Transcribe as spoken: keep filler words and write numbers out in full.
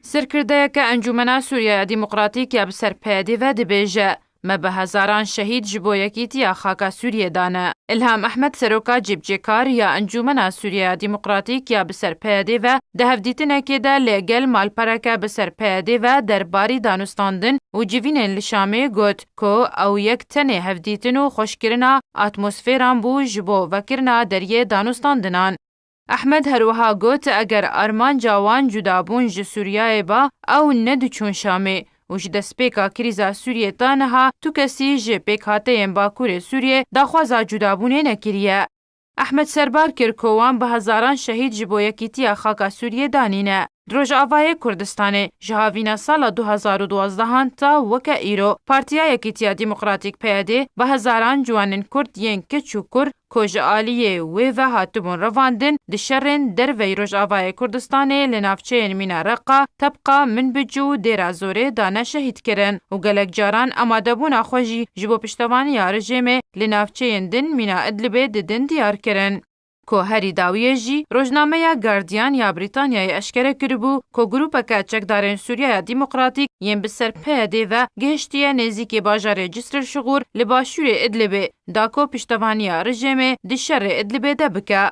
Serkirdeyeke Encûmena Sûriyeya Demokratîk ya bi ser P Y D ve dibêje, me bi hezaran şehîd ji bo yekîtiya xaka Sûriyê dane. Îlham Ehmed, seroka cîbicêkar ya Encûmena Sûriyeya Demokratîk ya bi ser P Y D ve di hevdîtinekê de li gel malpereke bi ser P Y D ve derbarî danûstandin û civînên li Şamê got ku ew yek tenê hevdîtin û xweşkirina atmosferan bû ji bo vekirina deriyê danûstandinan. Ehmed her wiha got, eger armanca wan cudabûn ji Sûriyeyê ba, ew nediçûn Şamê û ji destpêka krîza Sûriyê ta niha tu kesî ji pêkhateyên Bakurê Sûriyê daxwaza cudabûnê nekiriye. Ehmed serbar kir ku wan bi hezaran şehîd ji bo yekîtiya xaka Sûriyê danîne. Di Rojavayê Kurdistanê ji havîna sala du hezar û duwazdeh an ta weke îro, Partiya Yekîtiya Demokratîk P Y D bi hezaran ciwanên Kurd yên keç û kur ku ji aliyê wê ve hatibûn revandin, di şerên derveyî Rojavayê Kurdistanê li navçeyên mîna Reqa, Tebqa, Minbic û Dêra Zorê dane şehîd kirin û gelek caran amadebûna xwe jî ji bo piştevaniya rejêmê li navçeyên din mîna Idlibê didin diyar kirin. Ku herî dawiyê jî, rojnameya Guardian ya Brîtanyayê eşkere kiribû ku grûpeke çekdarên Sûriyeya Demokratîk yên bi ser P Y D ve gihiştiye nêzîkî bajarê Cisr el Şixûr li başûrê Idlibê, da ku piştevaniya rejêmê di şerê Idlibê de bike.